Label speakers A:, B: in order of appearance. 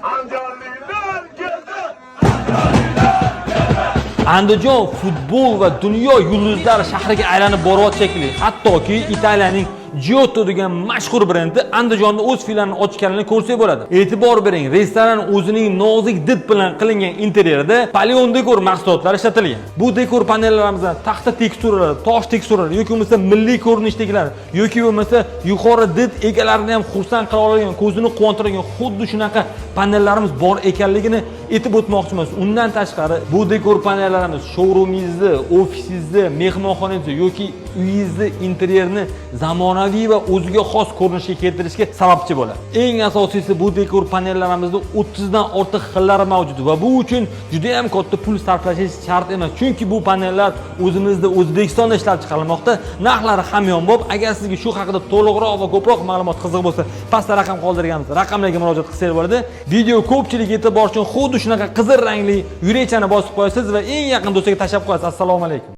A: Andijonliklar keldi!
B: Andijon futbol va dunyo yulduzlari shahriga aylanib boryapti shekilli. Hattoki Italiyaning Giotto degan mashhur brendi Andijonda o'z filialini ochganini ko'rsak bo'ladi. E'tibor bering, restoran o'zining nozik did bilan qilingan interyerida Palion dekor mahsulotlari ishlatilgan. Bu dekor panellarimizdan taxta teksturalari, tosh teksturalari yoki bo'lmasa milliy ko'rinishdagilar yoki bo'lmasa yuqori did egalarini ham xursand qila oladigan, ko'zini quvontiradigan xuddi shunaqa panellarimiz bor ekanligini aytib o'tmoqchimiz. Undan tashqari, bu dekor panellarimiz showroomingizni, ofisingizni, mehmonxonangizni yoki uyingizni interyerini zamonaviy va o'ziga xos ko'rinishga keltirishga sababchi bo'ladi. Eng asosiysi, bu dekor panellarimizda 30 dan ortiq xillari mavjud va bu uchun juda ham katta pul sarflashingiz shart emas, chunki bu panellar o'zimizda, O'zbekistonda ishlab chiqarilmoqda. Narxlari hamyonbop. Agar sizga shu haqida to'liqroq va ko'proq ma'lumot qiziq bo'lsa, pastda raqam qoldirganmiz, raqamlarga murojaat qilsangiz bo'ladi. Video ko'pchilik yetib borishi uchun xuddi shunaqa qizil rangli yurakchani bosib qo'yasiz va eng yaqin do'stga tashlab qo'yasiz. Assalomu alaykum.